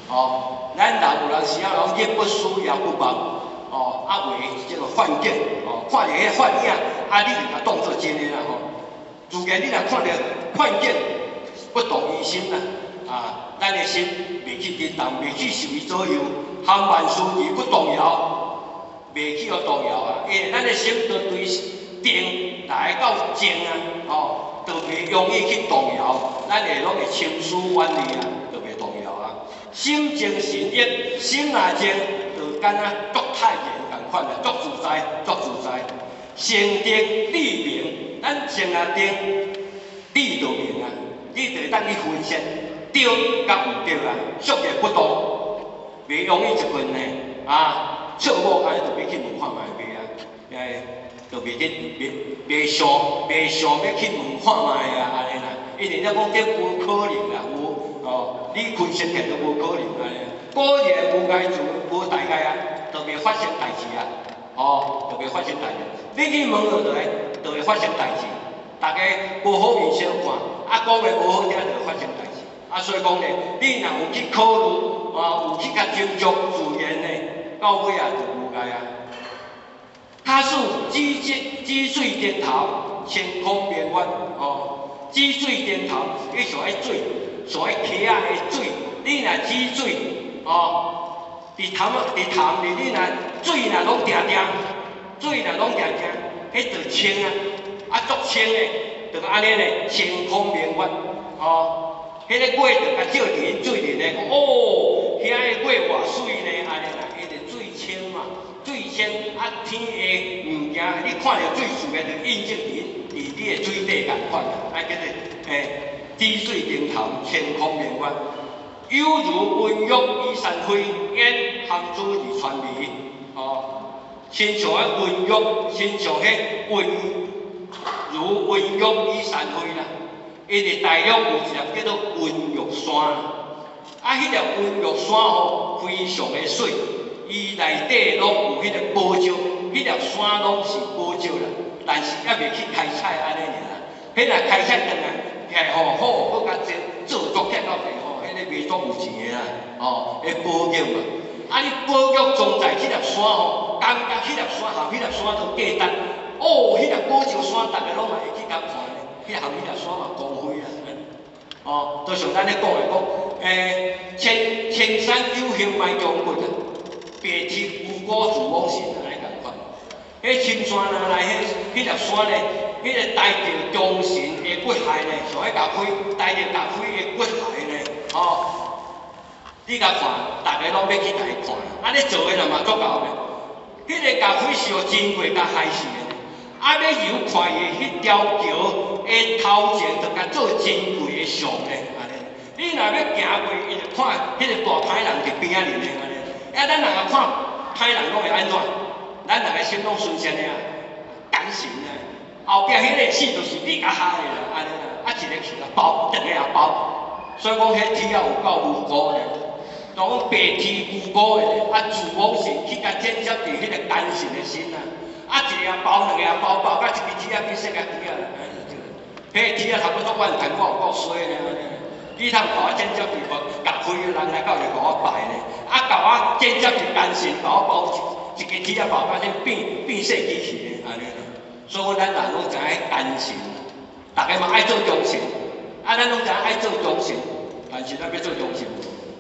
哦，咱人有陣時啊，攏日不思夜不夢，哦，啊為這個幻境，哦，看著彼幻影，啊，你就共當做真的啦吼。自然你若看著幻境，不動於心啦，啊，咱的心袂去震動，袂去受伊左右，含萬事而不動搖，袂去予動搖啊，因為咱的心都對定來到靜啊，吼，就袂容易去動搖，咱會攏會深思遠慮啊，就袂動搖啊。心靜神逸，心若靜，就敢若足泰然仝款啊，足自在，足自在。成定智明，咱先來定，你就明啊，你就會當去分析對佮毋對啊，俗言不當，袂容易一份呢，啊，錯誤按呢就欲去問看覓袂啊，欸，就袂去袂袂想袂想欲去問看覓啊，按呢啦，因為你講這無可能啦，無哦，你分析起來都無可能按呢，果然無礙就無大礙啊，就袂發生代誌啊，哦，就袂發生代誌。你去問落來，就會發生代誌。大家無好面相看，啊，講的無好聽，就會發生代誌。啊，所以講咧，你若有去考慮，啊，有去共斟酌自然的，到尾啊就無礙啊。他是紫紫水晶頭，晴空明月，哦，紫水晶頭，伊像彼水，像彼溪仔的水，你若紫水，哦，佇潭佇潭裡，你若水若攏定定，水若攏定定，彼就清啊，啊足清的，就按呢咧，晴空明月，哦，彼个月就共照佇水裡咧，哦，遐个月偌媠呢，按呢啦，因為水清嘛，水清啊，天的物件，你看著水自然就映照佇佇你的水底仝款，啊叫做欸，紫水晶頭，晴空明月，猶如溫玉以山輝，掩含珠而穿眉，哦，親像彼溫玉，親像彼溫如溫玉以山輝啦。因為大陸有一粒叫做雲玉山，啊，彼粒雲玉山吼非常的媠，伊內底攏有彼個寶石，彼粒山攏是寶石啦，但是猶未去開採按呢爾啦。彼若開採轉來，起來吼好，閣較濟做足起到底吼，彼个賣足有錢的啦，哦，彼寶玉嘛。啊，你寶玉裝在彼粒山吼，感覺彼粒山和彼粒山都價值，哦，彼粒寶石山，逐个攏嘛會去共看咧。彼含彼粒山嘛光輝啊，哦，就像咱咧講的講，欸，青青山有幸埋忠骨啊，白鐵無辜自枉身，按呢仝款。彼青山若來，彼彼粒山咧，彼个帶著忠臣的骨骸咧，像彼共開，帶著共開的骨骸咧，哦，你共看，逐个攏欲去共伊看，按呢做的人嘛足𠢕的。彼个共開是予真過共害死的。啊！欲遊看伊彼條橋的頭前，就共做真貴的像咧，按呢。你若欲行過，伊就看彼個大歹人佇邊仔爾咧，按呢。啊，咱人若看歹人攏會按怎？咱人的心攏純善的啊，感情啊。後壁彼个死就是你共害的啦，按呢啦。啊，一个去共包，兩個也包。所以講，彼鐵仔有夠無辜的，就講白鐵無辜的，啊，自枉身去共剪接佇彼個奸臣的身啊。啊，一個也包，兩個也包，包到一支鐵仔變細個鐵仔啦，按呢就對。彼個鐵仔差不多阮看我有夠衰咧，你通共我剪接佇無共開的人來到就共我拜咧，啊，共我剪接佇奸臣，共我包一支鐵仔包到這變變細機器咧，按呢啦。所以咱人攏知影奸臣，逐个嘛愛做忠臣，啊，咱攏知影愛做忠臣，但是咱欲做忠臣，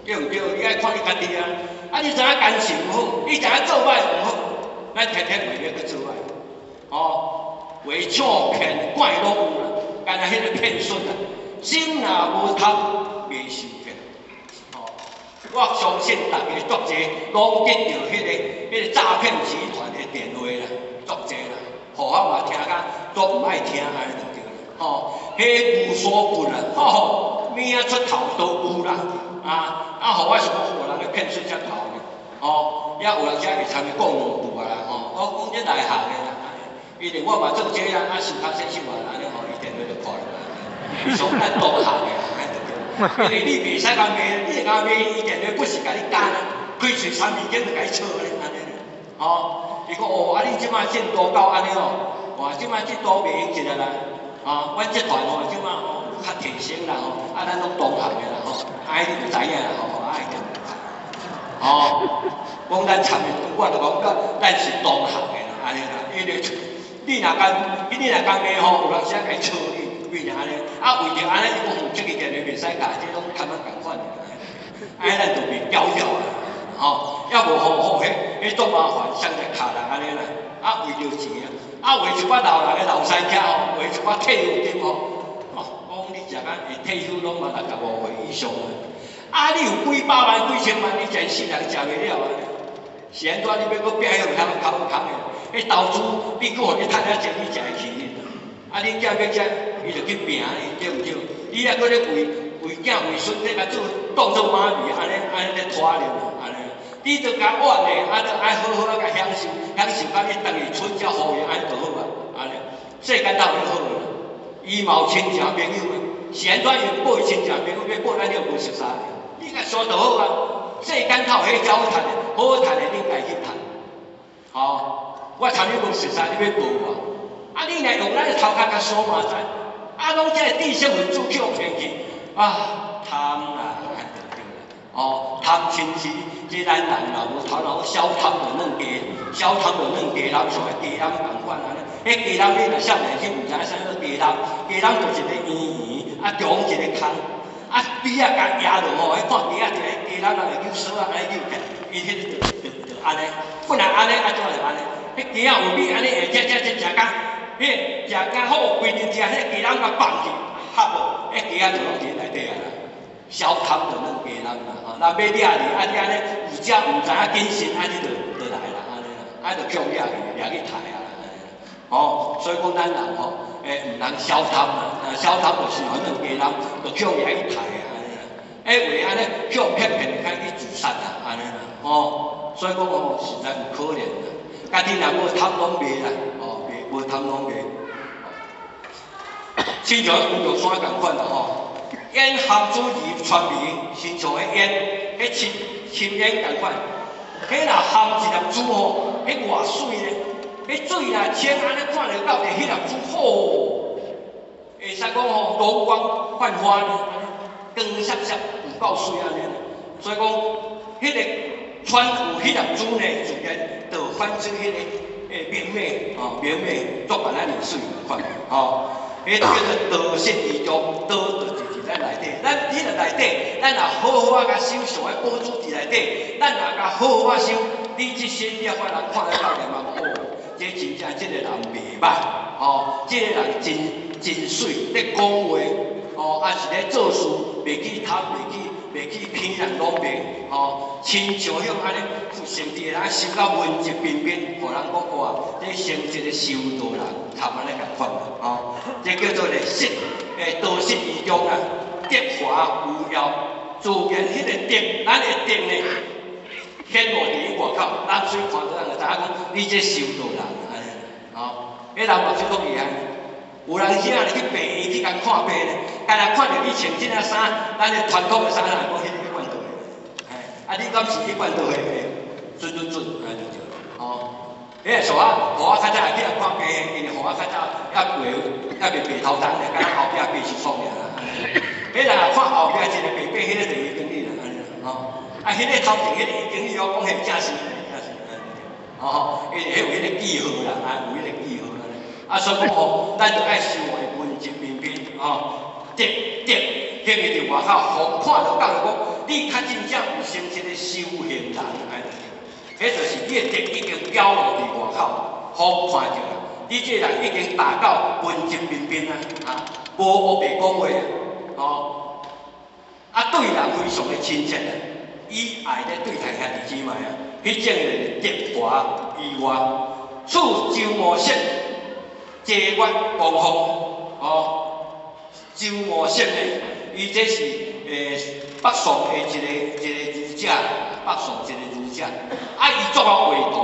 對毋對？你愛看你家己啊，啊，你知影奸臣毋好，你知影做歹毋好。咱天天袂欲去做歹，哦，話唱騙怪攏有啦，敢若彼个騙術啊，心若無貪，袂受騙。哦，我相信逐家足濟攏接著彼个詐騙集團的電話啦，足濟啦，予我嘛聽甲都毋愛聽按呢就對啦。吼，彼無所不啦，吼，物仔出頭都有啦，啊啊，予我想講有人咧騙術遮頭呢，吼，也有人遮會參伊講兩句啊啦，吼，我講這內行的啦，因為我嘛做這啊，啊，受較細心嘛，按呢吼，伊電話就掛落來。伊說咱同行的，按呢就對。因為你袂使共罵，你會共罵，伊電話不是共你幹啊，開喙三字經就共你笑咧，按呢。吼，伊講哦，啊你這擺進度到按呢哦，哇，這擺進度袂用一個啦，啊，阮這團吼，這擺吼有較提升啦吼，啊，咱攏同行的啦吼，啊，你就知影啦吼，啊，吼，講咱參與，我就講咱是同行的啦，按呢啦，因為你若共你若共罵吼，有人時共笑你，為啥按呢？啊，為著按呢，伊講這个電話袂使共，這攏坎仔仝款的，按呢咱就袂調調啊，吼，抑無吼吼，彼彼足麻煩，雙隻跤啦按呢啦，啊，為著錢啊，啊，為一寡老人的老師仔吼，為一寡退休金吼，哦，講你食啊會退休攏嘛65歲以上啊，啊，你有幾百萬、幾千萬，你一世人食袂了啊？是按怎？你欲閣拼彼有通較有空的？彼投資你閣予你趁遐錢，你食會起？啊，恁囝欲食，伊就去拚，對毋對？你抑閣咧為為囝為孫咧共做當做媽咪，按呢按呢咧拖咧，按呢。你著共怨的，啊，著愛好好仔共享受，享受到你轉去出才予伊按呢就好啊，按呢。世間頭就好啦。伊嘛有親情朋友啊，是按怎伊報親情朋友，欲報咱了無熟似，你共說就好啊。世間頭彼才好趁的，好趁的恁家去趁。吼，我參你無熟似，你欲報我？啊，你若用咱的頭殼共梳嘛知，啊，攏這个知識分子去予騙去，啊，貪啦，啊對對啦，哦，貪嗔痴，這咱人若無頭腦，小貪就軟雞，小貪就軟雞籠，像彼雞籠仝款按呢。彼雞籠你若少年去毋知影啥叫雞籠，雞籠就是一个圓圓，啊中一个空，啊埤仔共壓落吼，彼看雞仔佇彼雞籠內扭索仔按呢扭起來，伊彼个就就就按呢，本來按呢，啊怎就按呢？彼雞仔有米按呢會食食食食甲，彼食甲好規陣食，彼雞籠共放去，合無？彼雞仔就攏佇內底啊啦。小貪就軟雞籠啦，吼，若欲掠你，啊你按呢有食毋知影謹慎，啊你就就來啦，按呢啦，啊就予掠去，掠去刣啊，按呢啦。吼，所以講咱人吼，毋通小貪啦，啊小貪就是軟雞籠，就予掠去刣啊，按呢啦。話按呢，予騙騙就較去自殺啦，按呢啦，吼，所以講吼，實在有可憐啦。家己若無貪攏袂啦，哦，袂無貪攏袂。親像烏玉山仝款啦吼，煙含珠而傳明，親像彼煙，彼深深煙仝款。彼若含一粒珠吼，彼偌媠咧，彼水若清按呢看著到底彼粒珠好，會使講吼容光煥發呢，光閃閃有夠媠按呢。所以講，彼个穿有彼粒珠呢，自然就反出彼个明媚吼，明媚作共咱的媠仝款吼。彼叫做道失儀中，道就是佇咱內底，咱彼个內底，咱若好好仔共修上的寶珠佇內底，咱若共好好仔修，你這身了，予人看咧到念嘛，哦，這真正這个人袂歹，吼，這个人真真媠，咧講話，吼，抑是咧做事，袂去貪，袂去騙人，攏袂，吼，親像彼按呢，佛聖地的人修到文質彬彬，予人講哇，這成一个修道人，差按呢仝款啦，吼，這叫做咧失，道失儀中啊，德華無耀，自然彼个德，咱的德呢，顯露佇咧外口，咱水看著人就知影講，你這修道人，按呢，吼，彼人目睭攏會按呢。有人遐咧去病院去共看病咧，干焦看著你穿這領衫，咱的傳統的衫，人講彼個一貫道的，嘿，啊你敢是一貫道的？準準準，按呢就對，吼。彼个傻仔，予我較早去共看病，因為予我較早猶未猶未白頭鬃咧，敢若後壁白癥癥爾啦。彼人若看後壁一个白白，彼个就是伊經理啦，按呢啦，吼。啊，彼个頭前彼个伊經理，我講彼正是，正是，按呢對，吼，因為彼有彼个記號啦，啊，有彼個記號。啊，所以講吼，咱就愛修的文質彬彬，吼，德德顯現佇外口，予看著講著講，你較真正有成一个修行人，按呢對，彼就是你的德已經表露佇外口，予看著啦。你這个人已經達到文質彬彬啊，啊，無烏白講話，吼，啊，對人非常的親切啊，以愛咧對待兄弟姊妹啊，彼種的德華以外，此周無色。遮月光風，哦，周無色呢？伊這是北宋的一个一个儒者，北宋一个儒者。啊，伊作了畫圖，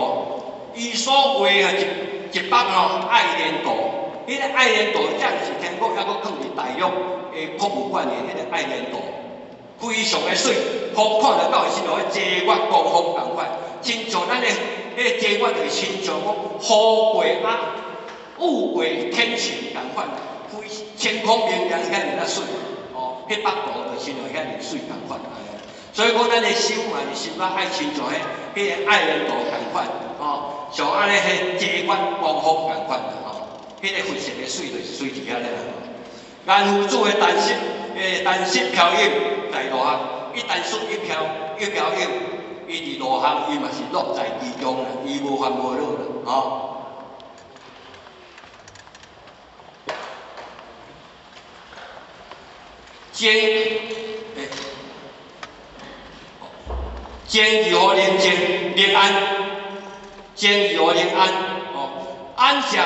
伊所畫的一一幅吼愛蓮圖，彼个愛蓮圖暫時聽講猶閣囥佇大陸的博物館的彼个愛蓮圖，非常的媠，予看著到時陣遮月光風仝款，親像咱的彼个遮月就是親像講富貴啊。富貴天晴仝款，非天空明亮遐爾仔媠，哦，彼幅圖就親像遐爾媠仝款。所以講，咱的修嘛是修到愛親像彼彼个愛蓮圖仝款，哦，像按呢彼遮月光風仝款啦，吼，彼个佛色的媠就是媠佇遐咧啦。顏夫子的單色，單色飄逸在羅漢，伊單色一飄一飄逸，伊佇羅漢伊嘛是樂在其中啦，伊無煩無惱啦，吼。堅，堅如何寧靜寧安，堅如何寧安，哦，安詳，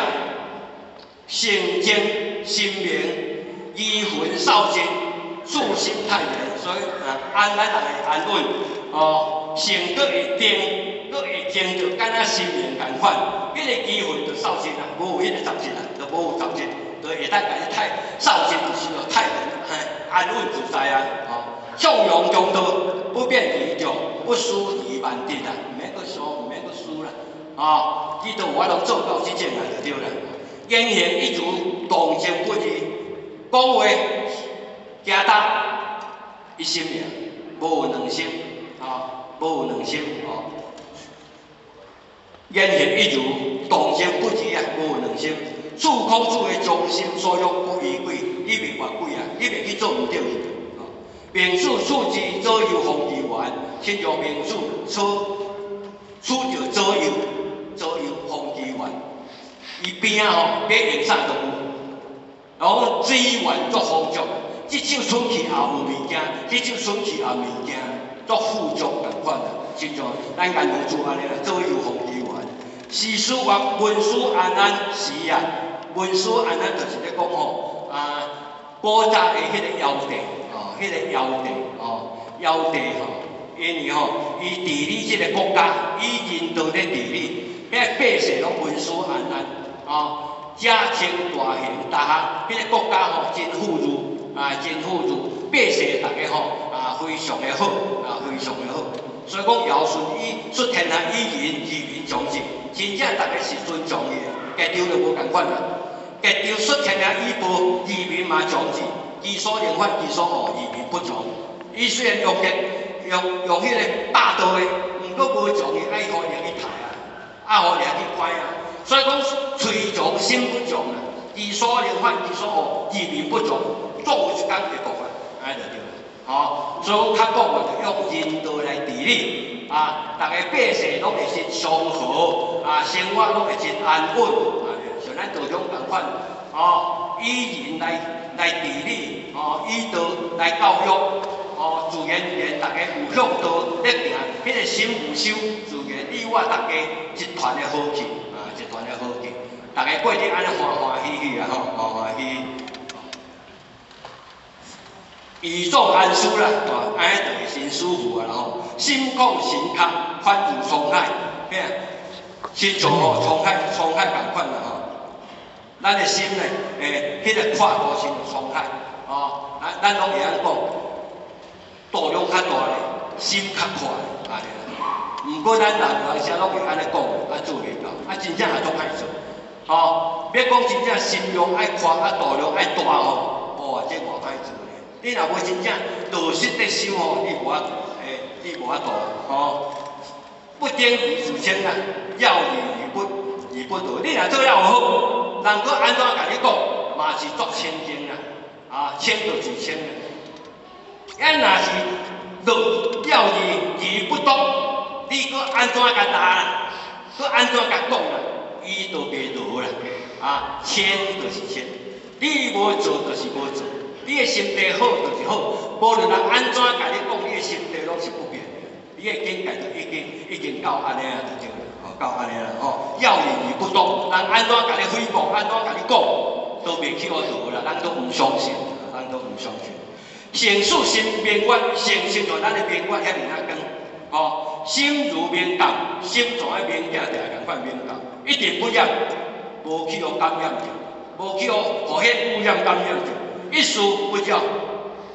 性淨心明，疑魂掃盡，處心泰然。所以啊，安咱人會安穩哦，性閣會定，閣會靜，就敢若神明仝款。彼個疑魂就掃盡啊，無有彼個雜質啊，就無有雜質，就會當共你泰掃盡，就是說泰然，嘿，安穩自在啊，哦，暢融中道，不變離眾，不輸離萬得啊，毋免閣輸，毋免閣輸啦，哦，伊都有法度做到這種啊，就對啦。言行一如，動靜不二，講話行動一心爾，無有兩心，啊，無有兩心，哦。言行一如，動靜不二啊，無有兩心。處空處的中心所欲不逾軌，你袂越軌啊，你袂去做毋對去。明處處之左右逢機緣，親像明處處處著左右左右逢機緣，伊邊仔吼欲用啥都有，然後資源足豐足，這手伸去也有物件，彼手伸去也有物件，足富足仝款啊！親像咱間房厝按呢啦，左右逢機緣。時事曰文殊安安是啊，文殊安安就是咧講吼啊，古早的彼個堯帝哦，彼個堯帝哦，堯帝吼，因為吼，伊治理這個國家，以仁道咧治理，彼百姓攏文殊安安哦，家清大行，逐項彼個國家吼真富裕啊，真富裕，百姓逐家吼啊非常的好啊，非常的好。所以講堯舜以出天下以仁義民長治，真正逐家是尊重伊的，家長就無仝款啦。家長出天下以暴，義民嘛長治，其所能反，其所惡，義民不從。伊雖然用的用用彼個霸道的，毋過無從伊愛予伊去刣啊，愛予伊去關啊。所以講，喙強心不強啊，其所能反，其所惡，義民不從，總有一工會爆啊，按呢就對啦。吼，所以講較講話就用仁道來治理，啊，逐家百姓攏會真祥和，啊，生活攏會真安穩，啊，像咱道場仝款，哦，以仁來治理，哦，以道來教育，哦，自然而然逐家有向道咧行，彼個心有修，自然你我逐家一團的和氣，啊，一團的和氣，逐家過得按呢歡歡喜喜啊，吼，歡歡喜喜。儀狀安舒啦，哦，按呢就會真舒服啊啦吼。心曠神康，反如滄海，嘿，親像吼滄海，滄海仝款啦吼。咱的心呢，欸，彼個闊度親像滄海，哦，咱攏會曉講，度量較大咧，心較闊，按呢啦。毋過咱人有當時攏會按呢講，啊做袂到，啊真正也足歹做，吼。欲講真正心量愛闊，啊度量愛大吼，哇，這偌歹做咧。你若無真正道實咧修吼，你無法欸，你無法度吼。不經而自清啊，要義而不得。你若做了好，人閣按怎共你講，嘛是足清淨啊，啊，清就是清啊。咱若是落了義而不動，你閣按怎共答啦？閣按怎共講啦？伊就袂落啦。啊，清就是清，你無做就是無做。你的心地好就是好，無論人按怎共你講，你的心地攏是不變的。你的境界就已經到按呢啊，就對啦，吼，到按呢啦，吼。要義而不動，人按怎共你誹謗，按怎共你講，都袂去予落啦，人都毋相信，人都毋相信。成事心明月，成親像咱的明月遐爾仔光，吼，心如明鏡，心像彼明鏡定仝款明鏡，一塵不染，無去予感染著，無去予彼污染感染著。一絲不擾，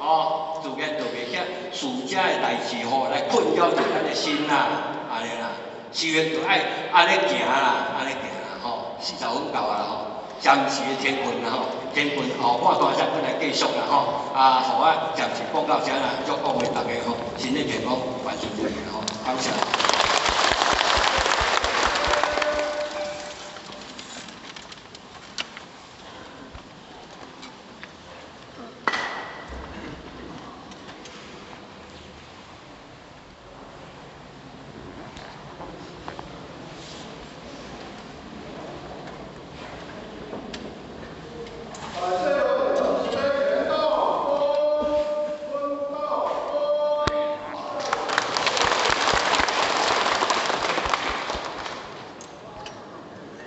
哦，自然就袂遐事遮的代誌吼來困擾著咱的心啦，按呢啦，修行就愛按呢行啦，按呢行啦，吼，40分到啊啦吼，暫時的停困啦吼，停困後半段才閣來繼續啦吼，啊，予我暫時講到遮啦，祝各位大家吼，身體健康，萬事如意吼，感謝。